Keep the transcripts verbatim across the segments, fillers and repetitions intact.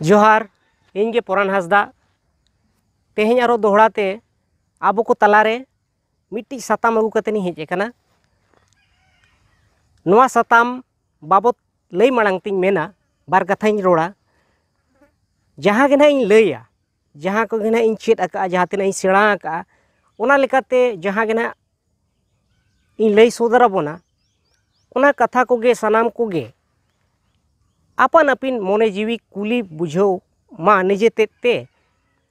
ᱡᱚᱦᱟᱨ, ᱤᱧ ᱜᱮ ᱯᱚᱨᱟᱱ ᱦᱟᱸᱥᱫᱟ᱾ ᱛᱮᱦᱮᱧ ᱟᱨᱚ ᱫᱚᱦᱲᱟ ᱛᱮ ᱟᱵᱚ ᱠᱚ ᱛᱟᱞᱟᱨᱮ ᱢᱤᱫᱴᱤᱡ ᱥᱟᱛᱟᱢ ᱟᱹᱜᱩ ᱠᱟᱛᱮ ᱤᱧ ᱦᱮᱡ ᱟᱠᱟᱱᱟ᱾ ᱱᱚᱣᱟ ᱥᱟᱛᱟᱢ ᱵᱟᱵᱚᱛ ᱞᱟᱹᱭ ᱢᱟᱲᱟᱝ ᱛᱤᱧ ᱢᱮᱱᱟ, ᱵᱟᱨ ᱠᱟᱛᱷᱟᱧ ᱨᱚᱲᱟ᱾ ᱡᱟᱦᱟᱸ ᱜᱮ ᱱᱟᱦᱟᱜ ᱤᱧ ᱞᱟᱹᱭᱟ, ᱡᱟᱦᱟᱸ ᱠᱚᱜᱮ ᱱᱟᱦᱟᱜ ᱤᱧ ᱪᱮᱫ ᱟᱠᱟᱫᱼᱟ, ᱡᱟᱦᱟᱸ ᱛᱤᱱᱟᱹᱜ ᱤᱧ ᱥᱮᱬᱟ ᱟᱠᱟᱫᱼᱟ, ᱚᱱᱟ ᱞᱮᱠᱟᱛᱮ ᱡᱟᱦᱟᱸ ᱜᱮ ᱱᱟᱦᱟᱜ ᱤᱧ ᱞᱟᱹᱭ ᱥᱚᱫᱚᱨ ᱟᱵᱚᱱᱟ, ᱚᱱᱟ ᱠᱟᱛᱷᱟ ᱠᱚᱜᱮ ᱥᱟᱱᱟᱢ ᱠᱚᱜᱮ ᱟᱯᱟᱱ ᱟᱹᱯᱤᱱ ᱢᱚᱱᱮ ᱡᱤᱣᱤ ᱠᱩᱞᱤ ᱵᱩᱡᱷᱟᱹᱣ ᱢᱟ ᱱᱤᱡᱮ ᱛᱮᱫ ᱛᱮ,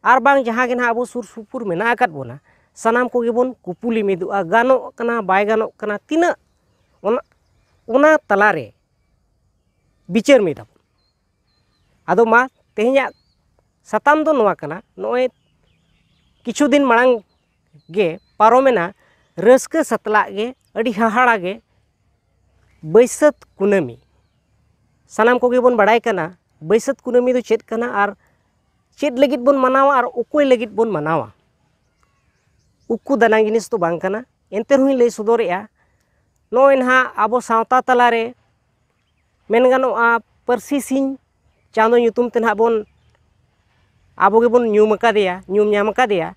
ᱟᱨ ᱵᱟᱝ ᱡᱟᱦᱟᱸ ᱜᱮ ᱱᱟᱦᱟᱜ ᱟᱵᱚ ᱥᱩᱨ ᱥᱩᱯᱩᱨ ᱢᱮᱱᱟᱜ ᱟᱠᱟᱫ ᱵᱚᱱᱟ, ᱥᱟᱱᱟᱢ ᱠᱚᱜᱮ ᱵᱚᱱ ᱠᱩᱯᱩᱞᱤ ᱢᱤᱫᱚᱜᱼᱟ, ᱜᱟᱱᱚᱜ ᱠᱟᱱᱟ ᱵᱟᱭ ᱜᱟᱱᱚᱜ ᱠᱟᱱᱟ, ᱛᱤᱱᱟᱹᱜ, ᱚᱱᱟ, ᱚᱱᱟ ᱛᱟᱞᱟᱨᱮ ᱵᱤᱪᱟᱹᱨ ᱢᱤᱫ ᱟᱵᱚᱱ᱾ ᱟᱫᱚ ᱢᱟ, ᱛᱮᱦᱮᱧᱟᱜ ᱥᱟᱛᱟᱢ ᱫᱚ ᱱᱚᱣᱟ ᱠᱟᱱᱟ᱾ ᱱᱚᱜᱼᱚᱭ ᱠᱤᱪᱷᱩ ᱫᱤᱱ ᱢᱟᱲᱟᱝ ᱜᱮ ᱯᱟᱨᱚᱢᱮᱱᱟ, ᱨᱟᱹᱥᱠᱟᱹ ᱥᱟᱛᱞᱟᱜ ᱜᱮ, ᱟᱹᱰᱤ ᱦᱟᱦᱟᱲᱟ ᱜᱮ, ᱵᱟᱹᱭᱥᱟᱹᱛ ᱠᱩᱱᱟᱹᱢᱤ᱾ ᱥᱟᱱᱟᱢ ᱠᱚᱜᱮ ᱵᱚᱱ ᱵᱟᱲᱟᱭ ᱠᱟᱱᱟ, ᱵᱟᱹᱭᱥᱟᱹᱛ ᱠᱩᱱᱟᱹᱢᱤ ᱫᱚ ᱪᱮᱫ ᱠᱟᱱᱟ ᱟᱨ ᱪᱮᱫ ᱞᱟᱹᱜᱤᱫ ᱵᱚᱱ ᱢᱟᱱᱟᱣᱟ ᱟᱨ ᱚᱠᱚᱭ ᱞᱟᱹᱜᱤᱫ ᱵᱚᱱ ᱢᱟᱱᱟᱣᱟ? ᱩᱠᱩ ᱫᱟᱱᱟᱝ ᱡᱤᱱᱤᱥ ᱫᱚ ᱵᱟᱝ ᱠᱟᱱᱟ᱾ ᱮᱱᱛᱮ ᱨᱮᱦᱚᱸᱧ ᱞᱟᱹᱭ ᱥᱚᱫᱚᱨᱮᱜᱼᱟ, ᱱᱚᱜᱼᱚᱭ ᱱᱟᱦᱟᱜ ᱟᱵᱚ ᱥᱟᱶᱛᱟ ᱛᱟᱞᱟᱨᱮ ᱢᱮᱱ ᱜᱟᱱᱚᱜᱼᱟ, ᱯᱟᱹᱨᱥᱤ ᱥᱤᱧ ᱪᱟᱸᱫᱚ ᱧᱩᱛᱩᱢ ᱛᱮ ᱱᱟᱦᱟᱜ ᱵᱚᱱ, ᱟᱵᱚ ᱜᱮᱵᱚᱱ ᱧᱩᱢ ᱟᱠᱟᱫᱮᱭᱟ, ᱧᱩᱢ ᱧᱟᱢ ᱟᱠᱟᱫᱮᱭᱟ᱾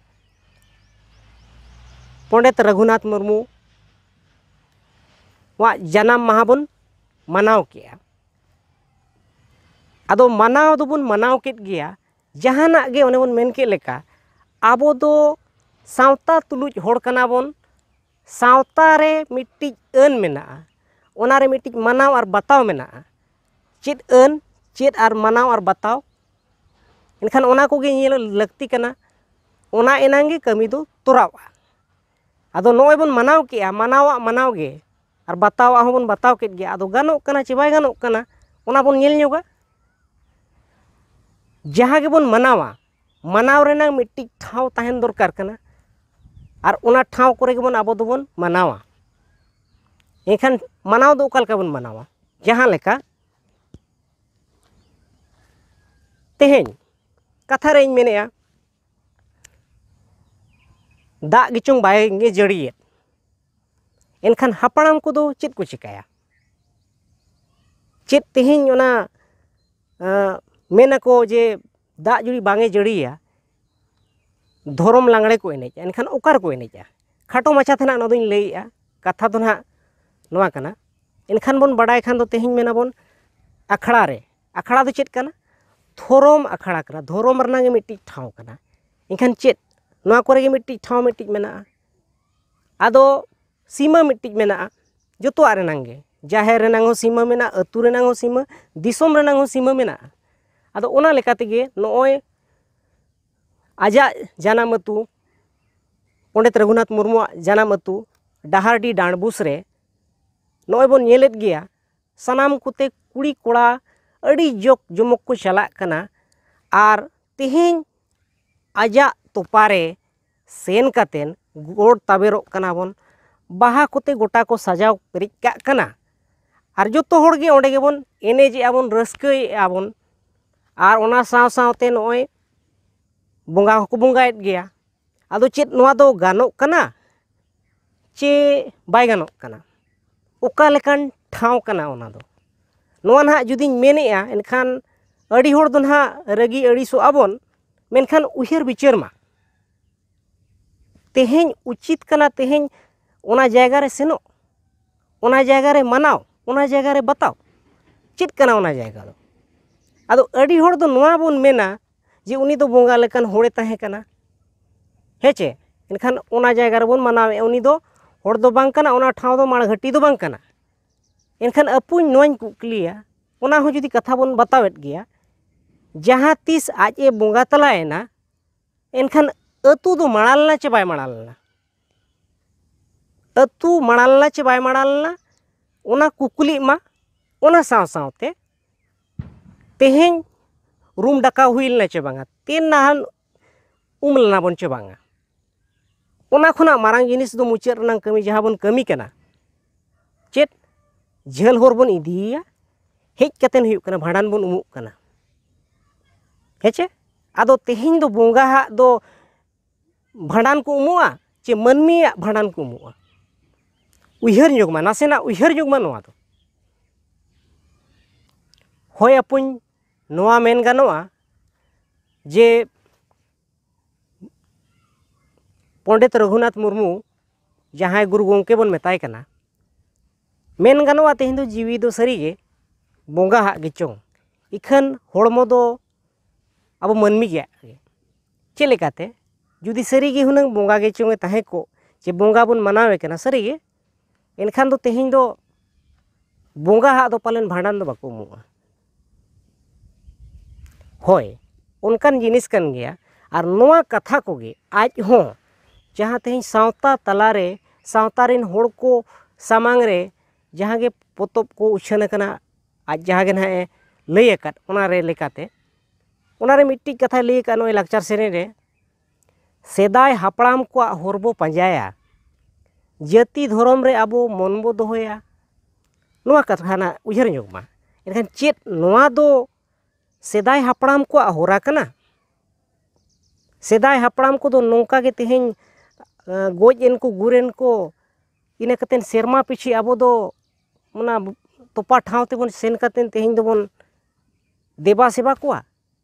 ᱯᱚᱸᱰᱮᱛ ᱨᱟᱹᱜᱷᱩᱱᱟᱛᱷ ᱢᱩᱨᱢᱩ ᱣᱟᱜ ᱡᱟᱱᱟᱢ ᱢᱟᱦᱟ ᱵᱚᱱ ᱢᱟᱱᱟᱣ ᱠᱮᱜᱼᱟ᱾ ᱟᱫᱚ ᱢᱟᱱᱟᱣ ᱫᱚᱵᱚᱱ ᱢᱟᱱᱟᱣ ᱠᱮᱫ ᱜᱮᱭᱟ, ᱡᱟᱦᱟᱱᱟᱜ ᱜᱮ ᱚᱱᱮ ᱵᱚᱱ ᱢᱮᱱ ᱠᱮᱫ ᱞᱮᱠᱟ, ᱟᱵᱚ ᱫᱚ ᱥᱟᱶᱛᱟ ᱛᱩᱞᱩᱡ ᱦᱚᱲ ᱠᱟᱱᱟ ᱵᱚᱱ᱾ ᱥᱟᱶᱛᱟ ᱨᱮ ᱢᱤᱫᱴᱤᱡ ᱟᱹᱱ ᱢᱮᱱᱟᱜᱼᱟ, ᱚᱱᱟ ᱨᱮ ᱢᱤᱫᱴᱤᱡ ᱢᱟᱱᱟᱣ ᱟᱨ ᱵᱟᱛᱟᱣ ᱢᱮᱱᱟᱜᱼᱟ᱾ ᱪᱮᱫ ᱟᱹᱱ, ᱪᱮᱫ ᱟᱨ ᱢᱟᱱᱟᱣ ᱟᱨ ᱵᱟᱛᱟᱣ, ᱮᱱᱠᱷᱟᱱ ᱚᱱᱟ ᱠᱚᱜᱮ ᱧᱮᱞ ᱞᱟᱹᱠᱛᱤ ᱠᱟᱱᱟ᱾ ᱚᱱᱟ ᱮᱱᱟᱝ ᱜᱮ ᱠᱟᱹᱢᱤ ᱫᱚ ᱛᱚᱨᱟᱜᱼᱟ᱾ ᱟᱫᱚ ᱱᱚᱜᱼᱚᱭ ᱵᱚᱱ ᱢᱟᱱᱟᱣ ᱠᱮᱜᱼᱟ, ᱢᱟᱱᱟᱣᱟᱜ ᱢᱟᱱᱟᱣ ᱜᱮ, ᱟᱨ ᱵᱟᱛᱟᱣᱟᱜ ᱦᱚᱸᱵᱚᱱ ᱵᱟᱛᱟᱣ ᱠᱮᱫ ᱜᱮᱭᱟ᱾ ᱟᱫᱚ ᱜᱟᱱᱚᱜ ᱠᱟᱱᱟ ᱪᱮ ᱵᱟᱭ ᱜᱟᱱᱚᱜ ᱠᱟᱱᱟ, ᱚᱱᱟ ᱵᱚᱱ ᱧᱮᱞ ᱧᱚᱜᱟ᱾ ᱡᱟᱦᱟᱸ ᱜᱮᱵᱚᱱ ᱢᱟᱱᱟᱣᱟ, ᱢᱟᱱᱟᱣ ᱨᱮᱱᱟᱜ ᱢᱤᱫᱴᱤᱡ ᱴᱷᱟᱶ ᱛᱟᱦᱮᱱ ᱫᱚᱨᱠᱟᱨ ᱠᱟᱱᱟ, ᱟᱨ ᱚᱱᱟ ᱴᱷᱟᱶ ᱠᱚᱨᱮ ᱜᱮᱵᱚᱱ ᱟᱵᱚ ᱫᱚᱵᱚᱱ ᱢᱟᱱᱟᱣᱟ᱾ ᱮᱱᱠᱷᱟᱱ ᱢᱟᱱᱟᱣ ᱫᱚ ᱚᱠᱟ ᱞᱮᱠᱟ ᱵᱚᱱ ᱢᱟᱱᱟᱣᱟ? ᱡᱟᱦᱟᱸ ᱞᱮᱠᱟ ᱛᱮᱦᱮᱧ ᱠᱟᱛᱷᱟ ᱨᱮᱧ ᱢᱮᱱᱮᱫᱼᱟ, ᱫᱟᱜ ᱜᱮᱪᱚᱝ ᱵᱟᱭ ᱜᱮ ᱡᱟᱹᱲᱤᱭᱮᱫ, ᱮᱱᱠᱷᱟᱱ ᱦᱟᱯᱲᱟᱢ ᱠᱚᱫᱚ ᱪᱮᱫ ᱠᱚ ᱪᱤᱠᱟᱹᱭᱟ? ᱪᱮᱫ ᱛᱮᱦᱮᱧ ᱚᱱᱟ, ᱟᱸ, ᱢᱮᱱᱟᱠᱚ ᱡᱮ ᱫᱟᱜ ᱡᱩᱫᱤ ᱵᱟᱝ ᱮ ᱡᱟᱹᱲᱤᱭᱟ, ᱫᱷᱚᱨᱚᱢ ᱞᱟᱜᱽᱬᱮ ᱠᱚ ᱮᱱᱮᱡᱼᱟ᱾ ᱮᱱᱠᱷᱟᱱ ᱚᱠᱟ ᱨᱮᱠᱚ ᱮᱱᱮᱡᱼᱟ? ᱠᱷᱟᱴᱚ ᱢᱟᱪᱷᱟ ᱛᱮ ᱱᱟᱜ ᱱᱚᱣᱟ ᱫᱚᱧ ᱞᱟᱹᱭᱮᱜᱼᱟ, ᱠᱟᱛᱷᱟ ᱫᱚ ᱱᱟᱜ ᱱᱚᱣᱟ ᱠᱟᱱᱟ᱾ ᱮᱱᱠᱷᱟᱱ ᱵᱚᱱ ᱵᱟᱰᱟᱭ ᱠᱷᱟᱱ ᱫᱚ ᱛᱮᱦᱮᱧ ᱢᱮᱱᱟᱵᱚᱱ ᱟᱠᱷᱲᱟ ᱨᱮ᱾ ᱟᱠᱷᱲᱟ ᱫᱚ ᱪᱮᱫ ᱠᱟᱱᱟ? ᱫᱷᱚᱨᱚᱢ ᱟᱠᱷᱲᱟ ᱠᱟᱱᱟ, ᱫᱷᱚᱨᱚᱢ ᱨᱮᱱᱟᱜ ᱜᱮ ᱢᱤᱫᱴᱤᱡ ᱴᱷᱟᱶ ᱠᱟᱱᱟ᱾ ᱮᱱᱠᱷᱟᱱ ᱪᱮᱫ ᱱᱚᱣᱟ ᱠᱚᱨᱮ ᱜᱮ ᱢᱤᱫᱴᱤᱡ ᱴᱷᱟᱶ ᱢᱤᱫᱴᱤᱡ ᱢᱮᱱᱟᱜᱼᱟ? ᱟᱫᱚ ᱥᱤᱢᱟᱹ ᱢᱤᱫᱴᱤᱡ ᱢᱮᱱᱟᱜᱼᱟ ᱡᱚᱛᱚᱣᱟᱜ ᱨᱮᱱᱟᱝ ᱜᱮ, ᱡᱟᱦᱮᱨ ᱨᱮᱱᱟᱝ ᱦᱚᱸ ᱥᱤᱢᱟᱹ ᱢᱮᱱᱟᱜᱼᱟ, ᱟᱹᱛᱩ ᱨᱮᱱᱟᱝ ᱦᱚᱸ ᱥᱤᱢᱟᱹ, ᱫᱤᱥᱚᱢ ᱨᱮᱱᱟᱝ ᱦᱚᱸ ᱥᱤᱢᱟᱹ ᱢᱮᱱᱟᱜᱼᱟ᱾ ᱟᱫᱚ ᱚᱱᱟ ᱞᱮᱠᱟ ᱛᱮᱜᱮ ᱱᱚᱜᱼᱚᱭ ᱟᱡᱟᱜ ᱡᱟᱱᱟᱢ ᱟᱹᱛᱩ, ᱯᱚᱸᱰᱮᱛ ᱨᱚᱜᱷᱩᱱᱟᱛᱷ ᱢᱩᱨᱢᱩᱣᱟᱜ ᱡᱟᱱᱟᱢ ᱟᱹᱛᱩ ᱰᱟᱦᱟᱨᱰᱤ ᱰᱟᱸᱰᱵᱩᱥ ᱨᱮ ᱱᱚᱜᱼᱚᱭ ᱵᱚᱱ ᱧᱮᱞᱮᱫ ᱜᱮᱭᱟ, ᱥᱟᱱᱟᱢ ᱠᱚᱛᱮ ᱠᱩᱲᱤ ᱠᱚᱲᱟ ᱟᱹᱰᱤ ᱡᱚᱠ ᱡᱚᱢᱚᱠ ᱠᱚ ᱪᱟᱞᱟᱜ ᱠᱟᱱᱟ᱾ ᱟᱨ ᱛᱮᱦᱮᱧ ᱟᱡᱟᱜ ᱛᱚᱯᱟᱨᱮ ᱥᱮᱱ ᱠᱟᱛᱮᱱ ᱜᱚᱰ ᱛᱟᱵᱮᱨᱚᱜ ᱠᱟᱱᱟ ᱵᱚᱱ, ᱵᱟᱦᱟ ᱠᱚᱛᱮ ᱜᱚᱴᱟ ᱠᱚ ᱥᱟᱡᱟᱣ ᱯᱮᱨᱮᱡ ᱠᱟᱜ ᱠᱟᱱᱟ᱾ ᱟᱨ ᱡᱚᱛᱚ ᱦᱚᱲ ᱜᱮ ᱚᱸᱰᱮ ᱜᱮᱵᱚᱱ ᱮᱱᱮᱡᱮᱜᱼᱟ ᱵᱚᱱ, ᱨᱟᱹᱥᱠᱟᱹᱭᱮᱜᱼᱟ ᱵᱚᱱ᱾ ᱟᱨ ᱚᱱᱟ ᱥᱟᱶ ᱥᱟᱶᱛᱮ ᱱᱚᱜᱼᱚᱭ ᱵᱚᱸᱜᱟ ᱦᱚᱸᱠᱚ ᱵᱚᱸᱜᱟᱭᱮᱫ ᱜᱮᱭᱟ᱾ ᱟᱫᱚ ᱪᱮᱫ ᱱᱚᱣᱟ ᱫᱚ ᱜᱟᱱᱚᱜ ᱠᱟᱱᱟ ᱪᱮ ᱵᱟᱭ ᱜᱟᱱᱚᱜ ᱠᱟᱱᱟ? ᱚᱠᱟ ᱞᱮᱠᱟᱱ ᱴᱷᱟᱶ ᱠᱟᱱᱟ ᱚᱱᱟ ᱫᱚ? ᱱᱚᱣᱟ ᱱᱟᱦᱟᱜ ᱡᱩᱫᱤᱧ ᱢᱮᱱᱮᱜᱼᱟ, ᱮᱱᱠᱷᱟᱱ ᱟᱹᱰᱤ ᱦᱚᱲ ᱫᱚ ᱱᱟᱦᱟᱜ ᱨᱟᱹᱜᱤ ᱟᱹᱲᱤᱥᱚᱜᱼᱟ ᱵᱚᱱ, ᱢᱮᱱᱠᱷᱟᱱ ᱩᱭᱦᱟᱹᱨ ᱵᱤᱪᱟᱹᱨ ᱢᱟ᱾ ᱛᱮᱦᱮᱧ ᱩᱪᱤᱛ ᱠᱟᱱᱟ, ᱛᱮᱦᱮᱧ ᱚᱱᱟ ᱡᱟᱭᱜᱟ ᱨᱮ ᱥᱮᱱᱚᱜ, ᱚᱱᱟ ᱡᱟᱭᱜᱟ ᱨᱮ ᱢᱟᱱᱟᱣ, ᱚᱱᱟ ᱡᱟᱭᱜᱟ ᱨᱮ ᱵᱟᱛᱟᱣ᱾ ᱪᱮᱫ ᱠᱟᱱᱟ ᱚᱱᱟ ᱡᱟᱭᱜᱟ ᱫᱚ? ᱟᱫᱚ ᱟᱹᱰᱤ ᱦᱚᱲ ᱫᱚ ᱱᱚᱣᱟ ᱵᱚᱱ ᱢᱮᱱᱟ ᱡᱮ ᱩᱱᱤ ᱫᱚ ᱵᱚᱸᱜᱟ ᱞᱮᱠᱟᱱ ᱦᱚᱲᱮ ᱛᱟᱦᱮᱸ ᱠᱟᱱᱟ, ᱦᱮᱸ ᱪᱮ? ᱮᱱᱠᱷᱟᱱ ᱚᱱᱟ ᱡᱟᱭᱜᱟ ᱨᱮᱵᱚᱱ ᱢᱟᱱᱟᱣᱮᱫᱼᱟ, ᱩᱱᱤ ᱫᱚ ᱦᱚᱲ ᱫᱚ ᱵᱟᱝ ᱠᱟᱱᱟ, ᱚᱱᱟ ᱴᱷᱟᱶ ᱫᱚ ᱢᱟᱲᱜᱷᱟᱹᱴᱤ ᱫᱚ ᱵᱟᱝ ᱠᱟᱱᱟ᱾ ᱮᱱᱠᱷᱟᱱ ᱟᱹᱯᱩᱧ ᱱᱚᱣᱟᱧ ᱠᱩᱠᱞᱤᱭᱟ, ᱚᱱᱟ ᱦᱚᱸ ᱡᱩᱫᱤ ᱠᱟᱛᱷᱟ ᱵᱚᱱ ᱵᱟᱛᱟᱣᱮᱫ ᱜᱮᱭᱟ, ᱡᱟᱦᱟᱸ ᱛᱤᱥ ᱟᱡ ᱮ ᱵᱚᱸᱜᱟ ᱛᱟᱞᱟᱭᱮᱱᱟ, ᱮᱱᱠᱷᱟᱱ ᱟᱹᱛᱩ ᱫᱚ ᱢᱟᱲᱟᱝ ᱞᱮᱱᱟ ᱪᱮ ᱵᱟᱭ ᱢᱟᱲᱟᱝ ᱞᱮᱱᱟ? ᱟᱹᱛᱩ ᱢᱟᱲᱟᱝ ᱞᱮᱱᱟ ᱪᱮ ᱵᱟᱭ ᱢᱟᱲᱟᱝ ᱞᱮᱱᱟ, ᱚᱱᱟ ᱠᱩᱠᱞᱤᱜ ᱢᱟ᱾ ᱚᱱᱟ ᱥᱟᱶ ᱥᱟᱶᱛᱮ ᱛᱮᱦᱮᱧ ᱨᱩᱢ ᱰᱟᱠᱟᱣ ᱦᱩᱭ ᱞᱮᱱᱟ ᱪᱮ ᱵᱟᱝᱟ, ᱛᱮᱱ ᱱᱟᱦᱟᱱ ᱩᱢ ᱞᱮᱱᱟ ᱵᱚᱱ ᱪᱮ ᱵᱟᱝᱟ? ᱚᱱᱟ ᱠᱷᱚᱱᱟᱜ ᱢᱟᱨᱟᱝ ᱡᱤᱱᱤᱥ ᱫᱚ ᱢᱩᱪᱟᱹᱫ ᱨᱮᱱᱟᱜ ᱠᱟᱹᱢᱤ ᱡᱟᱦᱟᱸ ᱵᱚᱱ ᱠᱟᱹᱢᱤ ᱠᱟᱱᱟ, ᱪᱮᱫ ᱡᱷᱟᱹᱞ ᱦᱚᱨ ᱵᱚᱱ ᱤᱫᱤᱭᱮᱭᱟ, ᱦᱮᱡ ᱠᱟᱛᱮᱱ ᱦᱩᱭᱩᱜ ᱠᱟᱱᱟ ᱵᱷᱟᱸᱰᱟᱱ ᱵᱚᱱ ᱩᱢᱩᱜ ᱠᱟᱱᱟ, ᱦᱮᱸ ᱪᱮ? ᱟᱫᱚ ᱛᱮᱦᱮᱧ ᱫᱚ ᱵᱚᱸᱜᱟ ᱦᱟᱜ ᱫᱚ ᱵᱷᱟᱸᱰᱟᱱ ᱠᱚ ᱩᱢᱩᱜᱼᱟ ᱪᱮ ᱢᱟᱹᱱᱢᱤᱭᱟᱜ ᱵᱷᱟᱸᱰᱟᱱ ᱠᱚ ᱩᱢᱩᱜᱼᱟ? ᱩᱭᱦᱟᱹᱨ ᱧᱚᱜ ᱢᱟ, ᱱᱟᱥᱮᱱᱟᱜ ᱩᱭᱦᱟᱹᱨ ᱧᱚᱜ ᱢᱟ ᱱᱚᱣᱟ ᱫᱚ᱾ ᱦᱳᱭ ᱟᱯᱚᱧ, ᱱᱚᱣᱟ ᱢᱮᱱ ᱜᱟᱱᱚᱜᱼᱟ ᱡᱮ ᱯᱚᱱᱰᱤᱛ ᱨᱚᱜᱷᱩᱱᱟᱛᱷ ᱢᱩᱨᱢᱩ, ᱡᱟᱦᱟᱸᱭ ᱜᱩᱨᱩ ᱜᱚᱢᱠᱮ ᱵᱚᱱ ᱢᱮᱛᱟᱭ ᱠᱟᱱᱟ, ᱢᱮᱱ ᱜᱟᱱᱚᱜᱼᱟ ᱛᱮᱦᱮᱧ ᱫᱚ ᱡᱤᱣᱤ ᱫᱚ ᱥᱟᱹᱨᱤᱜᱮ ᱵᱚᱸᱜᱟ ᱦᱟᱜ ᱜᱮ ᱪᱚᱝ, ᱤᱠᱷᱟᱹᱱ ᱦᱚᱲᱢᱚ ᱫᱚ ᱟᱵᱚ ᱢᱟᱹᱱᱢᱤ ᱜᱮᱭᱟᱜ ᱜᱮ᱾ ᱪᱮᱫ ᱞᱮᱠᱟᱛᱮ? ᱡᱩᱫᱤ ᱥᱟᱹᱨᱤᱜᱮ ᱦᱩᱱᱟᱹᱝ ᱵᱚᱸᱜᱟ ᱜᱮ ᱪᱚᱝ ᱮ ᱛᱟᱦᱮᱸ ᱠᱚᱜ, ᱪᱮ ᱵᱚᱸᱜᱟ ᱵᱚᱱ ᱢᱟᱱᱟᱣᱮ ᱠᱟᱱᱟ ᱥᱟᱹᱨᱤᱜᱮ, ᱮᱱᱠᱷᱟᱱ ᱫᱚ ᱛᱮᱦᱮᱧ ᱫᱚ ᱵᱚᱸᱜᱟ ᱦᱟᱜ ᱫᱚ ᱯᱟᱞᱮᱱ ᱵᱷᱟᱸᱰᱟᱱ ᱫᱚ ᱵᱟᱠᱚ ᱩᱢᱩᱜᱼᱟ᱾ ᱦᱳᱭ, ᱚᱱᱠᱟᱱ ᱡᱤᱱᱤᱥ ᱠᱟᱱ ᱜᱮᱭᱟ᱾ ᱟᱨ ᱱᱚᱣᱟ ᱠᱟᱛᱷᱟ ᱠᱚᱜᱮ ᱟᱡ ᱦᱚᱸ ᱡᱟᱦᱟᱸ ᱛᱮᱦᱮᱧ ᱥᱟᱶᱛᱟ ᱛᱟᱞᱟᱨᱮ, ᱥᱟᱶᱛᱟ ᱨᱮᱱ ᱦᱚᱲ ᱠᱚ ᱥᱟᱢᱟᱝ ᱨᱮ ᱡᱟᱦᱟᱸ ᱜᱮ ᱯᱚᱛᱚᱵ ᱠᱚ ᱩᱪᱷᱟᱹᱱ ᱟᱠᱟᱱᱟ, ᱟᱡ ᱡᱟᱦᱟᱸ ᱜᱮ ᱱᱟᱦᱟᱜ ᱮ ᱞᱟᱹᱭ ᱟᱠᱟᱫ, ᱚᱱᱟ ᱨᱮ ᱞᱮᱠᱟᱛᱮ, ᱚᱱᱟ ᱨᱮ ᱢᱤᱫᱴᱤᱡ ᱠᱟᱛᱷᱟᱭ ᱞᱟᱹᱭ ᱟᱠᱟᱫ ᱱᱚᱜᱼᱚᱭ ᱞᱟᱠᱪᱟᱨ ᱥᱮᱨᱮᱧ ᱨᱮ, "ᱥᱮᱫᱟᱭ ᱦᱟᱯᱲᱟᱢ ᱠᱚᱣᱟᱜ ᱦᱚᱨ ᱵᱚ ᱯᱟᱸᱡᱟᱭᱟ, ᱡᱟᱹᱛᱤ ᱫᱷᱚᱨᱚᱢ ᱨᱮ ᱟᱵᱚ ᱢᱚᱱ ᱵᱚ ᱫᱚᱦᱚᱭᱟ", ᱱᱚᱣᱟ ᱠᱟᱛᱷᱟ ᱱᱟᱜ ᱩᱭᱦᱟᱹᱨ ᱧᱚᱜ ᱢᱟ᱾ ᱮᱱᱠᱷᱟᱱ ᱪᱮᱫ ᱱᱚᱣᱟ ᱫᱚ ᱥᱮᱫᱟᱭ ᱦᱟᱯᱲᱟᱢ ᱠᱚᱣᱟᱜ ᱦᱚᱨᱟ ᱠᱟᱱᱟ? ᱥᱮᱫᱟᱭ ᱦᱟᱯᱲᱟᱢ ᱠᱚᱫᱚ ᱱᱚᱝᱠᱟ ᱜᱮ ᱛᱮᱦᱮᱧ, ᱮᱸ, ᱜᱚᱡ ᱮᱱ ᱠᱚ, ᱜᱩᱨ ᱮᱱ ᱠᱚ, ᱤᱱᱟᱹ ᱠᱟᱛᱮᱫ ᱥᱮᱨᱢᱟ ᱯᱤᱪᱷᱤ ᱟᱵᱚ ᱫᱚ ᱚᱱᱟ ᱛᱚᱯᱟ ᱴᱷᱟᱶ ᱛᱮᱵᱚᱱ ᱥᱮᱱ ᱠᱟᱛᱮᱫ ᱛᱮᱦᱮᱧ ᱫᱚᱵᱚᱱ ᱫᱮᱵᱟ ᱥᱮᱵᱟ ᱠᱚᱣᱟ᱾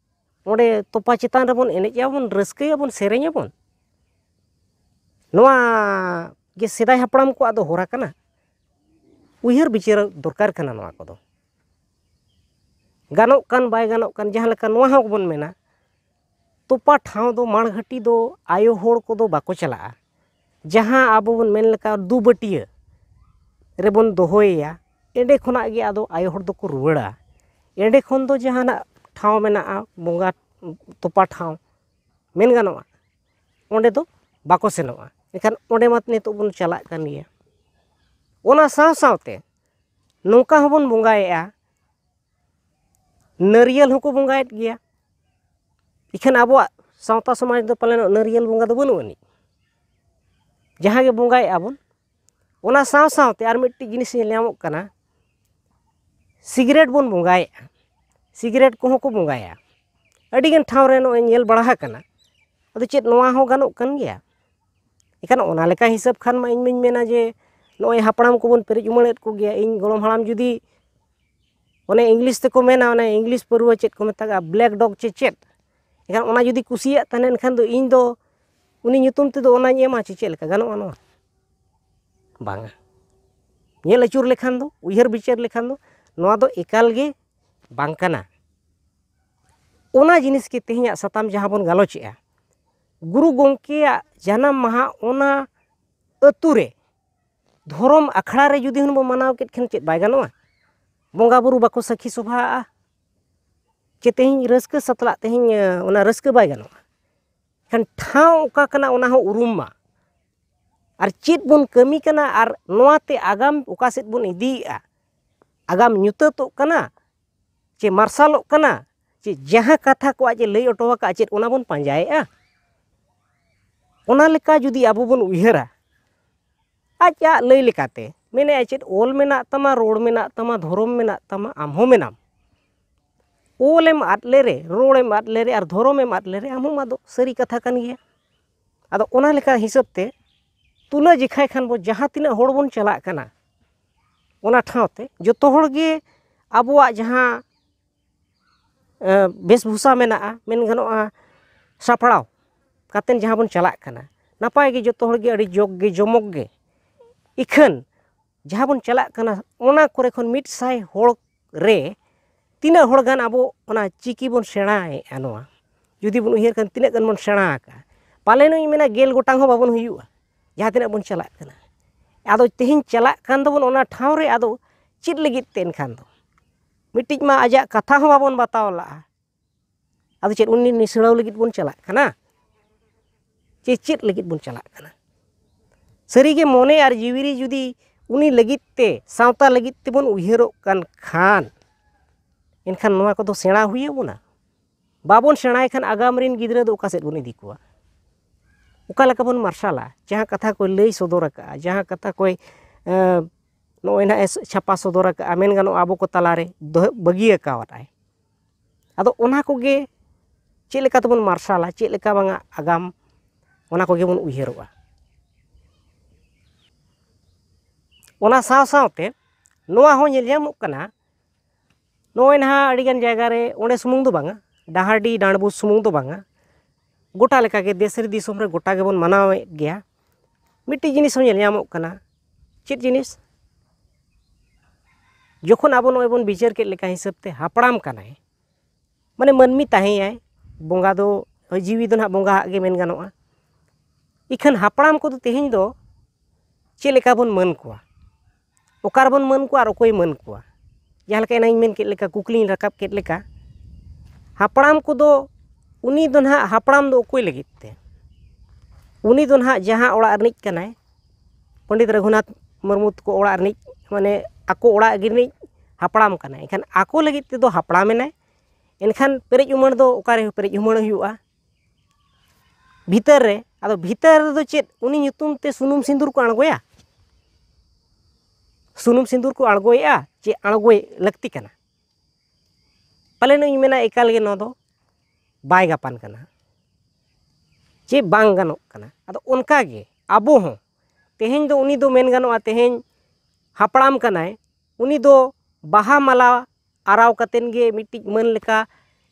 ᱚᱸᱰᱮ ᱛᱚᱯᱟ ᱪᱮᱛᱟᱱ ᱨᱮᱵᱚᱱ ᱮᱱᱮᱡ ᱟᱵᱚᱱ, ᱨᱟᱹᱥᱠᱟᱹᱭᱟᱵᱚᱱ, ᱥᱮᱨᱮᱧ ᱟᱵᱚᱱ᱾ ᱱᱚᱣᱟ ᱜᱮ ᱥᱮᱫᱟᱭ ᱦᱟᱯᱲᱟᱢ ᱠᱚᱣᱟᱜ ᱫᱚ ᱦᱚᱨᱟ ᱠᱟᱱᱟ᱾ ᱩᱭᱦᱟᱹᱨ ᱵᱤᱪᱟᱹᱨ ᱫᱚᱨᱠᱟᱨ ᱠᱟᱱᱟ ᱱᱚᱣᱟ ᱠᱚᱫᱚ᱾ ᱜᱟᱱᱚᱜ ᱠᱟᱱ ᱵᱟᱭ ᱜᱟᱱᱚᱜ ᱠᱟᱱ, ᱡᱟᱦᱟᱸ ᱞᱮᱠᱟ ᱱᱚᱣᱟ ᱦᱚᱸ ᱵᱚᱱ ᱢᱮᱱᱟ, ᱛᱚᱯᱟ ᱴᱷᱟᱶ ᱫᱚ ᱢᱟᱲᱜᱷᱟᱹᱴᱤ ᱫᱚ ᱟᱭᱳ ᱦᱚᱲ ᱠᱚᱫᱚ ᱵᱟᱠᱚ ᱪᱟᱞᱟᱜᱼᱟ᱾ ᱡᱟᱦᱟᱸ ᱟᱵᱚ ᱵᱚᱱ ᱢᱮᱱ ᱞᱮᱠᱟ ᱫᱩᱵᱟᱹᱴᱤᱭᱟᱹ ᱨᱮᱵᱚᱱ ᱫᱚᱦᱚᱭᱮᱭᱟ, ᱮᱸᱰᱮ ᱠᱷᱚᱱᱟᱜ ᱜᱮ ᱟᱫᱚ ᱟᱭᱳ ᱦᱚᱲ ᱫᱚᱠᱚ ᱨᱩᱣᱟᱹᱲᱟ᱾ ᱮᱸᱰᱮ ᱠᱷᱚᱱ ᱫᱚ ᱡᱟᱦᱟᱱᱟᱜ ᱴᱷᱟᱶ ᱢᱮᱱᱟᱜᱼᱟ, ᱵᱚᱸᱜᱟ ᱛᱚᱯᱟ ᱴᱷᱟᱶ ᱢᱮᱱ ᱜᱟᱱᱚᱜᱼᱟ, ᱚᱸᱰᱮ ᱫᱚ ᱵᱟᱠᱚ ᱥᱮᱱᱚᱜᱼᱟ᱾ ᱮᱱᱠᱷᱟᱱ ᱚᱸᱰᱮ ᱢᱟ ᱱᱤᱛᱚᱜ ᱵᱚᱱ ᱪᱟᱞᱟᱜ ᱠᱟᱱ ᱜᱮᱭᱟ᱾ ᱚᱱᱟ ᱥᱟᱶ ᱥᱟᱶᱛᱮ ᱱᱚᱝᱠᱟ ᱦᱚᱸᱵᱚᱱ ᱵᱚᱸᱜᱟᱭᱮᱫᱼᱟ, ᱱᱟᱹᱨᱭᱟᱹᱞ ᱦᱚᱸᱠᱚ ᱵᱚᱸᱜᱟᱭᱮᱫ ᱜᱮᱭᱟ᱾ ᱤᱠᱷᱟᱹᱱ ᱟᱵᱚᱣᱟᱜ ᱥᱟᱶᱛᱟ ᱥᱚᱢᱟᱡᱽ ᱫᱚ ᱯᱟᱞᱮᱱ ᱱᱟᱹᱨᱭᱟᱹᱞ ᱵᱚᱸᱜᱟ ᱫᱚ ᱵᱟᱹᱱᱩᱜ ᱟᱹᱱᱤᱡ᱾ ᱡᱟᱦᱟᱸ ᱜᱮ ᱵᱚᱸᱜᱟᱭᱮᱫᱼᱟ ᱵᱚᱱ, ᱚᱱᱟ ᱥᱟᱶ ᱥᱟᱶᱛᱮ ᱟᱨ ᱢᱤᱫᱴᱤᱡ ᱡᱤᱱᱤᱥ ᱧᱮᱞ ᱧᱟᱢᱚᱜ ᱠᱟᱱᱟ, ᱥᱤᱜᱟᱨᱮᱴ ᱵᱚᱱ ᱵᱚᱸᱜᱟᱭᱮᱫᱼᱟ, ᱥᱤᱜᱟᱨᱮᱴ ᱠᱚᱦᱚᱸ ᱠᱚ ᱵᱚᱸᱜᱟᱭᱟ᱾ ᱟᱹᱰᱤᱜᱟᱱ ᱴᱷᱟᱶ ᱨᱮ ᱱᱚᱜᱼᱚᱭ ᱧᱮᱞ ᱵᱟᱲᱟ ᱟᱠᱟᱱᱟ᱾ ᱟᱫᱚ ᱪᱮᱫ ᱱᱚᱣᱟ ᱦᱚᱸ ᱜᱟᱱᱚᱜ ᱠᱟᱱ ᱜᱮᱭᱟ? ᱮᱱᱠᱷᱟᱱ ᱚᱱᱟ ᱞᱮᱠᱟ ᱦᱤᱥᱟᱹᱵ ᱠᱷᱟᱱ ᱢᱟ ᱤᱧ ᱢᱟᱧ ᱢᱮᱱᱟ ᱡᱮ ᱱᱚᱜᱼᱚᱭ ᱦᱟᱯᱲᱟᱢ ᱠᱚᱵᱚᱱ ᱯᱮᱨᱮᱡ ᱩᱢᱟᱹᱲᱮᱫ ᱠᱚᱜᱮᱭᱟ᱾ ᱤᱧ ᱜᱚᱲᱚᱢ ᱦᱟᱲᱟᱢ ᱡᱩᱫᱤ ᱚᱱᱮ ᱤᱝᱞᱤᱥ ᱛᱮᱠᱚ ᱢᱮᱱᱟ, ᱚᱱᱮ ᱤᱝᱞᱤᱥ ᱯᱟᱹᱨᱣᱟᱹ ᱪᱮᱫ ᱠᱚ ᱢᱮᱛᱟᱜᱼᱟ, ᱵᱞᱮᱠ ᱰᱚᱜᱽ ᱪᱮ ᱪᱮᱫ᱾ ᱮᱱᱠᱷᱟᱱ ᱚᱱᱟ ᱡᱩᱫᱤ ᱠᱩᱥᱤᱭᱟᱜ ᱛᱟᱦᱮᱱᱟ, ᱮᱱᱠᱷᱟᱱ ᱫᱚ ᱤᱧ ᱫᱚ ᱩᱱᱤ ᱧᱩᱛᱩᱢ ᱛᱮᱫᱚ ᱚᱱᱟᱧ ᱮᱢᱟ ᱪᱮ ᱪᱮᱫ ᱞᱮᱠᱟ ᱜᱟᱱᱚᱜᱼᱟ ᱱᱚᱣᱟ? ᱵᱟᱝᱟ᱾ ᱧᱮᱞ ᱟᱹᱪᱩᱨ ᱞᱮᱠᱷᱟᱱ ᱫᱚ, ᱩᱭᱦᱟᱹᱨ ᱵᱤᱪᱟᱹᱨ ᱞᱮᱠᱷᱟᱱ ᱫᱚ, ᱱᱚᱣᱟ ᱫᱚ ᱮᱠᱟᱞ ᱜᱮ ᱵᱟᱝ ᱠᱟᱱᱟ᱾ ᱚᱱᱟ ᱡᱤᱱᱤᱥ ᱜᱮ ᱛᱮᱦᱮᱧᱟᱜ ᱥᱟᱛᱟᱢ ᱡᱟᱦᱟᱸ ᱵᱚᱱ ᱜᱟᱞᱚᱪᱮᱜᱼᱟ, ᱜᱩᱨᱩ ᱜᱚᱢᱠᱮᱭᱟᱜ ᱡᱟᱱᱟᱢ ᱢᱟᱦᱟ ᱚᱱᱟ ᱟᱹᱛᱩ ᱨᱮ, ᱫᱷᱚᱨᱚᱢ ᱟᱠᱷᱲᱟ ᱨᱮ ᱡᱩᱫᱤ ᱦᱩᱱᱟᱹᱝ ᱵᱚᱱ ᱢᱟᱱᱟᱣ ᱠᱮᱫ ᱠᱷᱟᱱ ᱪᱮᱫ ᱵᱟᱭ ᱜᱟᱱᱚᱜᱼᱟ? ᱵᱚᱸᱜᱟ ᱵᱩᱨᱩ ᱵᱟᱠᱚ ᱥᱟᱹᱠᱷᱤ ᱥᱚᱵᱷᱟᱜᱼᱟ? ᱪᱮ ᱛᱮᱦᱮᱧ ᱨᱟᱹᱥᱠᱟᱹ ᱥᱟᱛᱞᱟᱜ ᱛᱮᱦᱮᱧ, ᱮ, ᱚᱱᱟ ᱨᱟᱹᱥᱠᱟᱹ ᱵᱟᱭ ᱜᱟᱱᱚᱜᱼᱟ? ᱠᱷᱟᱱ ᱴᱷᱟᱶ ᱚᱠᱟ ᱠᱟᱱᱟ ᱚᱱᱟ ᱦᱚᱸ ᱩᱨᱩᱢ ᱢᱟ᱾ ᱟᱨ ᱪᱮᱫ ᱵᱚᱱ ᱠᱟᱹᱢᱤ ᱠᱟᱱᱟ ᱟᱨ ᱱᱚᱣᱟ ᱛᱮ ᱟᱜᱟᱢ ᱚᱠᱟ ᱥᱮᱫ ᱵᱚᱱ ᱤᱫᱤᱭᱮᱫᱼᱟ? ᱟᱜᱟᱢ ᱧᱩᱛᱟᱹᱛᱚᱜ ᱠᱟᱱᱟ ᱪᱮ ᱢᱟᱨᱥᱟᱞᱚᱜ ᱠᱟᱱᱟ? ᱪᱮ ᱡᱟᱦᱟᱸ ᱠᱟᱛᱷᱟ ᱠᱚ ᱟᱡ ᱮ ᱞᱟᱹᱭ ᱦᱚᱴᱚ ᱟᱠᱟᱫᱼᱟ, ᱪᱮᱫ ᱚᱱᱟ ᱵᱚᱱ ᱯᱟᱸᱡᱟᱭᱮᱫᱼᱟ? ᱚᱱᱟ ᱞᱮᱠᱟ ᱡᱩᱫᱤ ᱟᱵᱚ ᱵᱚᱱ ᱩᱭᱦᱟᱹᱨᱟ, ᱟᱡᱟᱜ ᱞᱟᱹᱭ ᱞᱮᱠᱟᱛᱮ ᱢᱮᱱᱮᱫᱼᱟᱭ, ᱪᱮᱫ ᱚᱞ ᱢᱮᱱᱟᱜ ᱛᱟᱢᱟ, ᱨᱚᱲ ᱢᱮᱱᱟᱜ ᱛᱟᱢᱟ, ᱫᱷᱚᱨᱚᱢ ᱢᱮᱱᱟᱜ ᱛᱟᱢᱟ, ᱟᱢ ᱦᱚᱸ ᱢᱮᱱᱟᱢ᱾ ᱚᱞᱮᱢ ᱟᱫ ᱞᱮᱨᱮ, ᱨᱚᱲᱮᱢ ᱟᱫ ᱞᱮᱨᱮ ᱟᱨ ᱫᱷᱚᱨᱚᱢᱮᱢ ᱟᱫ ᱞᱮᱨᱮ ᱟᱢ ᱦᱚᱸᱢ ᱟᱫᱚᱜ, ᱥᱟᱹᱨᱤ ᱠᱟᱛᱷᱟ ᱠᱟᱱ ᱜᱮᱭᱟ᱾ ᱟᱫᱚ ᱚᱱᱟ ᱞᱮᱠᱟ ᱦᱤᱥᱟᱹᱵ ᱛᱮ ᱛᱩᱞᱟᱹ ᱡᱮᱠᱷᱟᱭ ᱠᱷᱟᱱ ᱵᱚᱱ, ᱡᱟᱦᱟᱸ ᱛᱤᱱᱟᱹᱜ ᱦᱚᱲ ᱵᱚᱱ ᱪᱟᱞᱟᱜ ᱠᱟᱱᱟ, ᱚᱱᱟ ᱴᱷᱟᱶ ᱛᱮ ᱡᱚᱛᱚ ᱦᱚᱲ ᱜᱮ ᱟᱵᱚᱣᱟᱜ ᱡᱟᱦᱟᱸ, ᱮ, ᱵᱮᱥᱵᱷᱩᱥᱟ ᱢᱮᱱᱟᱜᱼᱟ, ᱢᱮᱱ ᱜᱟᱱᱚᱜᱼᱟ ᱥᱟᱯᱲᱟᱣ ᱠᱟᱛᱮᱫ ᱡᱟᱦᱟᱸ ᱵᱚᱱ ᱪᱟᱞᱟᱜ ᱠᱟᱱᱟ, ᱱᱟᱯᱟᱭ ᱜᱮ, ᱡᱚᱛᱚ ᱦᱚᱲ ᱜᱮ ᱟᱹᱰᱤ ᱡᱚᱜᱽ ᱜᱮ ᱡᱚᱢᱚᱠ ᱜᱮ᱾ ᱤᱠᱷᱟᱹᱱ ᱡᱟᱦᱟᱸ ᱵᱚᱱ ᱪᱟᱞᱟᱜ ᱠᱟᱱᱟ, ᱚᱱᱟ ᱠᱚᱨᱮ ᱠᱷᱚᱱ ᱢᱤᱫ ᱥᱟᱭ ᱦᱚᱲ ᱨᱮ ᱛᱤᱱᱟᱹᱜ ᱦᱚᱲ ᱜᱟᱱ ᱟᱵᱚ ᱚᱱᱟ ᱪᱤᱠᱤ ᱵᱚᱱ ᱥᱮᱬᱟᱭᱮᱫᱼᱟ? ᱱᱚᱣᱟ ᱡᱩᱫᱤ ᱵᱚᱱ ᱩᱭᱦᱟᱹᱨ ᱠᱷᱟᱱ, ᱛᱤᱱᱟᱹᱜ ᱜᱟᱱ ᱵᱚᱱ ᱥᱮᱬᱟ ᱟᱠᱟᱫᱼᱟ? ᱯᱟᱞᱮᱱ ᱤᱧ ᱢᱮᱱᱟ ᱜᱮᱞ ᱜᱚᱴᱟᱝ ᱦᱚᱸ ᱵᱟᱵᱚᱱ ᱦᱩᱭᱩᱜᱼᱟ, ᱡᱟᱦᱟᱸ ᱛᱤᱱᱟᱹᱜ ᱵᱚᱱ ᱪᱟᱞᱟᱜ ᱠᱟᱱᱟ᱾ ᱟᱫᱚ ᱛᱮᱦᱮᱧ ᱪᱟᱞᱟᱜ ᱠᱟᱱ ᱫᱚᱵᱚᱱ ᱚᱱᱟ ᱴᱷᱟᱶ ᱨᱮ, ᱟᱫᱚ ᱪᱮᱫ ᱞᱟᱹᱜᱤᱫ ᱛᱮ ᱮᱱᱠᱷᱟᱱ ᱫᱚ? ᱢᱤᱫᱴᱤᱡ ᱢᱟ ᱟᱡᱟᱜ ᱠᱟᱛᱷᱟ ᱦᱚᱸ ᱵᱟᱵᱚᱱ ᱵᱟᱛᱟᱣ ᱞᱟᱜᱼᱟ᱾ ᱟᱫᱚ ᱪᱮᱫ ᱩᱱᱤ ᱱᱤᱥᱲᱟᱹᱣ ᱞᱟᱹᱜᱤᱫ ᱵᱚᱱ ᱪᱟᱞᱟᱜ ᱠᱟᱱᱟ? ᱪᱮ ᱪᱮᱫ ᱞᱟᱹᱜᱤᱫ ᱵᱚᱱ ᱪᱟᱞᱟᱜ ᱠᱟᱱᱟ? ᱥᱟᱹᱨᱤᱜᱮ ᱢᱚᱱᱮ ᱟᱨ ᱡᱤᱣᱤ ᱨᱮ ᱡᱩᱫᱤ ᱩᱱᱤ ᱞᱟᱹᱜᱤᱫ ᱛᱮ, ᱥᱟᱶᱛᱟ ᱞᱟᱹᱜᱤᱫ ᱛᱮᱵᱚᱱ ᱩᱭᱦᱟᱹᱨᱚᱜ ᱠᱟᱱ ᱠᱷᱟᱱ, ᱮᱱᱠᱷᱟᱱ ᱱᱚᱣᱟ ᱠᱚᱫᱚ ᱥᱮᱬᱟ ᱦᱩᱭ ᱟᱵᱚᱱᱟ᱾ ᱵᱟᱵᱚᱱ ᱥᱮᱬᱟᱭ ᱠᱷᱟᱱ ᱟᱜᱟᱢ ᱨᱮᱱ ᱜᱤᱫᱽᱨᱟᱹ ᱫᱚ ᱚᱠᱟ ᱥᱮᱫ ᱵᱚᱱ ᱤᱫᱤ ᱠᱚᱣᱟ? ᱚᱠᱟ ᱞᱮᱠᱟ ᱵᱚᱱ ᱢᱟᱨᱥᱟᱞᱟ? ᱡᱟᱦᱟᱸ ᱠᱟᱛᱷᱟ ᱠᱚᱭ ᱞᱟᱹᱭ ᱥᱚᱫᱚᱨ ᱟᱠᱟᱫᱼᱟ, ᱡᱟᱦᱟᱸ ᱠᱟᱛᱷᱟ ᱠᱚᱭ, ᱮᱸ, ᱱᱚᱜᱼᱚᱭ ᱱᱟᱦᱟᱜ ᱮ ᱪᱷᱟᱯᱟ ᱥᱚᱫᱚᱨ ᱟᱠᱟᱫᱼᱟ, ᱢᱮᱱ ᱜᱟᱱᱚᱜᱼᱟ ᱟᱵᱚ ᱠᱚ ᱛᱟᱞᱟᱨᱮ ᱫᱚᱦᱚ ᱵᱟᱹᱜᱤ ᱟᱠᱟᱣᱟᱫᱼᱟᱭ᱾ ᱟᱫᱚ ᱚᱱᱟ ᱠᱚᱜᱮ ᱪᱮᱫ ᱞᱮᱠᱟ ᱛᱮᱵᱚᱱ ᱢᱟᱨᱥᱟᱞᱟ, ᱪᱮᱫ ᱞᱮᱠᱟ ᱵᱟᱝᱟ ᱟᱜᱟᱢ, ᱚᱱᱟ ᱠᱚᱜᱮ ᱵᱚᱱ ᱩᱭᱦᱟᱹᱨᱚᱜᱼᱟ᱾ ᱚᱱᱟ ᱥᱟᱶ ᱥᱟᱶᱛᱮ ᱱᱚᱣᱟ ᱦᱚᱸ ᱧᱮᱞ ᱧᱟᱢᱚᱜ ᱠᱟᱱᱟ, ᱱᱚᱜᱼᱚᱭ ᱱᱟᱦᱟᱜ ᱟᱹᱰᱤᱜᱟᱱ ᱡᱟᱭᱜᱟ ᱨᱮ, ᱚᱸᱰᱮ ᱥᱩᱢᱩᱝ ᱫᱚ ᱵᱟᱝᱟ, ᱰᱟᱦᱟᱨᱰᱤ ᱰᱟᱸᱰᱵᱳᱥ ᱥᱩᱢᱩᱝ ᱫᱚ ᱵᱟᱝᱟ, ᱜᱚᱴᱟ ᱞᱮᱠᱟᱜᱮ ᱫᱮᱥ ᱨᱮ ᱫᱤᱥᱚᱢ ᱨᱮ ᱜᱚᱴᱟ ᱜᱮᱵᱚᱱ ᱢᱟᱱᱟᱣᱮᱫ ᱜᱮᱭᱟ᱾ ᱢᱤᱫᱴᱤᱡ ᱡᱤᱱᱤᱥ ᱦᱚᱸ ᱧᱮᱞ ᱧᱟᱢᱚᱜ ᱠᱟᱱᱟ᱾ ᱪᱮᱫ ᱡᱤᱱᱤᱥ? ᱡᱚᱠᱷᱚᱱ ᱟᱵᱚ ᱱᱚᱜᱼᱚᱭ ᱵᱚᱱ ᱵᱤᱪᱟᱹᱨ ᱠᱮᱫ ᱞᱮᱠᱟ ᱦᱤᱥᱟᱹᱵ ᱛᱮ, ᱦᱟᱯᱲᱟᱢ ᱠᱟᱱᱟᱭ, ᱢᱟᱱᱮ ᱢᱟᱹᱱᱢᱤ ᱛᱟᱦᱮᱸᱭᱟᱭ, ᱵᱚᱸᱜᱟ ᱫᱚ, ᱡᱤᱣᱤ ᱫᱚ ᱱᱟᱦᱟᱜ ᱵᱚᱸᱜᱟ ᱟᱜ ᱜᱮ ᱢᱮᱱ ᱜᱟᱱᱚᱜᱼᱟ᱾ ᱤᱠᱷᱟᱹᱱ ᱦᱟᱯᱲᱟᱢ ᱠᱚᱫᱚ ᱛᱮᱦᱮᱧ ᱫᱚ ᱪᱮᱫ ᱞᱮᱠᱟ ᱵᱚᱱ ᱢᱟᱹᱱ ᱠᱚᱣᱟ? ᱚᱠᱟ ᱨᱮᱵᱚᱱ ᱢᱟᱹᱱ ᱠᱚᱣᱟ ᱟᱨ ᱚᱠᱚᱭ ᱢᱟᱹᱱ ᱠᱚᱣᱟ? ᱡᱟᱦᱟᱸ ᱞᱮᱠᱟ ᱮᱱᱟᱝ ᱤᱧ ᱢᱮᱱ ᱠᱮᱫ ᱞᱮᱠᱟ, ᱠᱩᱠᱞᱤᱧ ᱨᱟᱠᱟᱵ ᱠᱮᱫ ᱞᱮᱠᱟ, ᱦᱟᱯᱲᱟᱢ ᱠᱚᱫᱚ, ᱩᱱᱤ ᱫᱚ ᱱᱟᱦᱟᱜ ᱦᱟᱯᱲᱟᱢ ᱫᱚ ᱚᱠᱚᱭ ᱞᱟᱹᱜᱤᱫ ᱛᱮ? ᱩᱱᱤ ᱫᱚ ᱱᱟᱦᱟᱜ ᱡᱟᱦᱟᱸ ᱚᱲᱟᱜ ᱨᱤᱱᱤᱡ ᱠᱟᱱᱟᱭ, ᱯᱚᱱᱰᱤᱛ ᱨᱚᱜᱷᱩᱱᱟᱛᱷ ᱢᱩᱨᱢᱩ ᱛᱟᱠᱚ ᱚᱲᱟᱜ ᱨᱤᱱᱤᱡ, ᱢᱟᱱᱮ ᱟᱠᱚ ᱚᱲᱟᱜ ᱜᱮ ᱨᱤᱱᱤᱡ ᱦᱟᱯᱲᱟᱢ ᱠᱟᱱᱟᱭ᱾ ᱮᱱᱠᱷᱟᱱ ᱟᱠᱚ ᱞᱟᱹᱜᱤᱫ ᱛᱮᱫᱚ ᱦᱟᱯᱲᱟᱢ ᱮᱱᱟᱭ᱾ ᱮᱱᱠᱷᱟᱱ ᱯᱮᱨᱮᱡ ᱩᱢᱟᱹᱲ ᱫᱚ ᱚᱠᱟᱨᱮ ᱯᱮᱨᱮᱡ ᱩᱢᱟᱹᱲ ᱦᱩᱭᱩᱜᱼᱟ? ᱵᱷᱤᱛᱟᱹᱨ ᱨᱮ᱾ ᱟᱫᱚ ᱵᱷᱤᱛᱟᱹᱨ ᱨᱮᱫᱚ ᱪᱮᱫ ᱩᱱᱤ ᱧᱩᱛᱩᱢ ᱛᱮ ᱥᱩᱱᱩᱢ ᱥᱤᱸᱫᱩᱨ ᱠᱚ ᱟᱬᱜᱚᱭᱟ? ᱥᱩᱱᱩᱢ ᱥᱤᱸᱫᱩᱨ ᱠᱚ ᱟᱬᱜᱚᱭᱮᱫᱼᱟ ᱪᱮ ᱟᱬᱜᱚᱭ ᱞᱟᱹᱠᱛᱤ ᱠᱟᱱᱟ? ᱯᱟᱞᱮᱱ ᱤᱧ ᱢᱮᱱᱟ, ᱮᱠᱟᱞ ᱜᱮ ᱱᱚᱣᱟ ᱫᱚ ᱵᱟᱭ ᱜᱟᱯᱟᱱ ᱠᱟᱱᱟ ᱪᱮ ᱵᱟᱝ ᱜᱟᱱᱚᱜ ᱠᱟᱱᱟ᱾ ᱟᱫᱚ ᱚᱱᱠᱟ ᱜᱮ ᱟᱵᱚ ᱦᱚᱸ, ᱛᱮᱦᱮᱧ ᱫᱚ ᱩᱱᱤ ᱫᱚ ᱢᱮᱱ ᱜᱟᱱᱚᱜᱼᱟ, ᱛᱮᱦᱮᱧ ᱦᱟᱯᱲᱟᱢ ᱠᱟᱱᱟᱭ, ᱩᱱᱤ ᱫᱚ ᱵᱟᱦᱟ ᱢᱟᱞᱟ ᱟᱨᱟᱣ ᱠᱟᱛᱮᱱ ᱜᱮ ᱢᱤᱫᱴᱤᱡ ᱢᱟᱹᱱ ᱞᱮᱠᱟ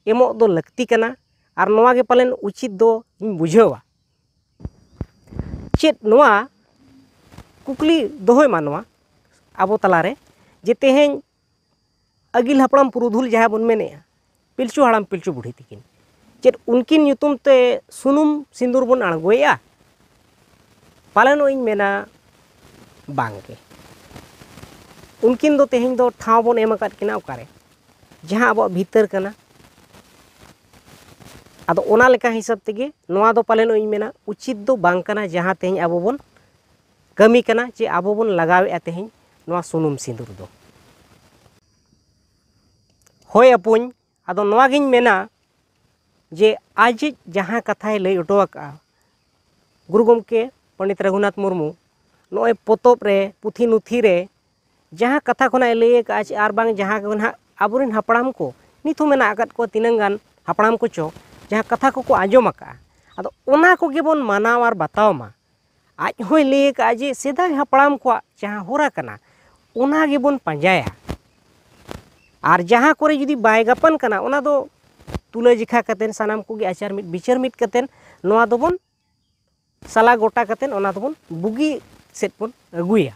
ᱮᱢᱚᱜ ᱫᱚ ᱞᱟᱹᱠᱛᱤ ᱠᱟᱱᱟ᱾ ᱟᱨ ᱱᱚᱣᱟ ᱜᱮ ᱯᱟᱞᱮᱱ ᱩᱪᱤᱛ ᱫᱚ ᱤᱧ ᱵᱩᱡᱷᱟᱹᱣᱟ᱾ ᱪᱮᱫ ᱱᱚᱣᱟ ᱠᱩᱠᱞᱤ ᱫᱚᱦᱚᱭ ᱢᱟ ᱱᱚᱣᱟ ᱟᱵᱚ ᱛᱟᱞᱟᱨᱮ, ᱡᱮ ᱛᱮᱦᱮᱧ ᱟᱹᱜᱤᱞ ᱦᱟᱯᱲᱟᱢ ᱯᱩᱨᱩᱫᱷᱩᱞ ᱡᱟᱦᱟᱸᱭ ᱵᱚᱱ ᱢᱮᱱᱮᱜᱼᱟ, ᱯᱤᱞᱪᱩ ᱦᱟᱲᱟᱢ ᱯᱤᱞᱪᱩ ᱵᱩᱲᱦᱤ ᱛᱤᱠᱤᱱ, ᱪᱮᱫ ᱩᱱᱠᱤᱱ ᱧᱩᱛᱩᱢ ᱛᱮ ᱥᱩᱱᱩᱢ ᱥᱤᱸᱫᱩᱨ ᱵᱚᱱ ᱟᱬᱜᱚᱭᱮᱜᱼᱟ? ᱯᱟᱞᱮᱱᱚᱜ ᱤᱧ ᱢᱮᱱᱟ, ᱵᱟᱝ ᱜᱮ᱾ ᱩᱱᱠᱤᱱ ᱫᱚ ᱛᱮᱦᱮᱧ ᱫᱚ ᱴᱷᱟᱶ ᱵᱚᱱ ᱮᱢ ᱟᱠᱟᱫ ᱠᱤᱱᱟ ᱚᱠᱟᱨᱮ? ᱡᱟᱦᱟᱸ ᱟᱵᱚᱣᱟᱜ ᱵᱷᱤᱛᱟᱹᱨ ᱠᱟᱱᱟ᱾ ᱟᱫᱚ ᱚᱱᱟ ᱞᱮᱠᱟ ᱦᱤᱥᱟᱹᱵ ᱛᱮᱜᱮ ᱱᱚᱣᱟ ᱫᱚ ᱯᱟᱞᱮᱱᱚᱜ ᱤᱧ ᱢᱮᱱᱟ, ᱩᱪᱤᱛ ᱫᱚ ᱵᱟᱝ ᱠᱟᱱᱟ ᱡᱟᱦᱟᱸ ᱛᱮᱦᱮᱧ ᱟᱵᱚ ᱵᱚᱱ ᱠᱟᱹᱢᱤ ᱠᱟᱱᱟ ᱪᱮ ᱟᱵᱚ ᱵᱚᱱ ᱞᱟᱜᱟᱣᱮᱫᱼᱟ ᱛᱮᱦᱮᱧ ᱱᱚᱣᱟ ᱥᱩᱱᱩᱢ ᱥᱤᱸᱫᱩᱨ ᱫᱚ᱾ ᱦᱳᱭ ᱟᱯᱩᱧ, ᱟᱫᱚ ᱱᱚᱣᱟ ᱜᱤᱧ ᱢᱮᱱᱟ ᱡᱮ ᱟᱡᱤᱡ ᱡᱟᱦᱟᱸ ᱠᱟᱛᱷᱟᱭ ᱞᱟᱹᱭ ᱦᱚᱴᱚ ᱟᱠᱟᱫᱼᱟ ᱜᱩᱨᱩ ᱜᱚᱢᱠᱮ ᱯᱚᱱᱰᱤᱛ ᱨᱚᱜᱷᱩᱱᱟᱛᱷ ᱢᱩᱨᱢᱩ, ᱱᱚᱜᱼᱚᱭ ᱯᱚᱛᱚᱵ ᱨᱮ, ᱯᱩᱛᱷᱤ ᱱᱩᱛᱷᱤ ᱨᱮ ᱡᱟᱦᱟᱸ ᱠᱟᱛᱷᱟ ᱠᱷᱚᱱᱟᱜ ᱮ ᱞᱟᱹᱭ ᱟᱠᱟᱫᱼᱟ ᱪᱮ ᱟᱨ ᱵᱟᱝ ᱡᱟᱦᱟᱸ ᱠᱚ ᱱᱟᱦᱟᱜ ᱟᱵᱚᱨᱮᱱ ᱦᱟᱯᱲᱟᱢ ᱠᱚ ᱱᱤᱛ ᱦᱚᱸ ᱢᱮᱱᱟᱜ ᱟᱠᱟᱫ ᱠᱚᱣᱟ, ᱛᱤᱱᱟᱹᱝ ᱜᱟᱱ ᱦᱟᱯᱲᱟᱢ ᱠᱚᱪᱚ ᱡᱟᱦᱟᱸ ᱠᱟᱛᱷᱟ ᱠᱚᱠᱚ ᱟᱸᱡᱚᱢ ᱟᱠᱟᱫᱼᱟ, ᱟᱫᱚ ᱚᱱᱟ ᱠᱚᱜᱮ ᱵᱚᱱ ᱢᱟᱱᱟᱣ ᱟᱨ ᱵᱟᱛᱟᱣ ᱢᱟ᱾ ᱟᱡ ᱦᱚᱸᱭ ᱞᱟᱹᱭ ᱟᱠᱟᱫᱼᱟ ᱡᱮ ᱥᱮᱫᱟᱭ ᱦᱟᱯᱲᱟᱢ ᱠᱚᱣᱟᱜ ᱡᱟᱦᱟᱸ ᱦᱚᱨᱟ ᱠᱟᱱᱟ, ᱚᱱᱟ ᱜᱮᱵᱚᱱ ᱯᱟᱸᱡᱟᱭᱟ᱾ ᱟᱨ ᱡᱟᱦᱟᱸ ᱠᱚᱨᱮ ᱡᱩᱫᱤ ᱵᱟᱭ ᱜᱟᱯᱟᱱ ᱠᱟᱱᱟ, ᱚᱱᱟ ᱫᱚ ᱛᱩᱞᱟᱹ ᱡᱮᱠᱷᱟ ᱠᱟᱛᱮᱫ, ᱥᱟᱱᱟᱢ ᱠᱚᱜᱮ ᱟᱪᱟᱨ ᱢᱤᱫ ᱵᱤᱪᱟᱹᱨ ᱢᱤᱫ ᱠᱟᱛᱮᱫ ᱱᱚᱣᱟ ᱫᱚᱵᱚᱱ ᱥᱟᱞᱟ ᱜᱚᱴᱟ ᱠᱟᱛᱮᱫ ᱚᱱᱟ ᱫᱚᱵᱚᱱ ᱵᱩᱜᱤ ᱥᱮᱫ ᱵᱚᱱ ᱟᱹᱜᱩᱭᱟ᱾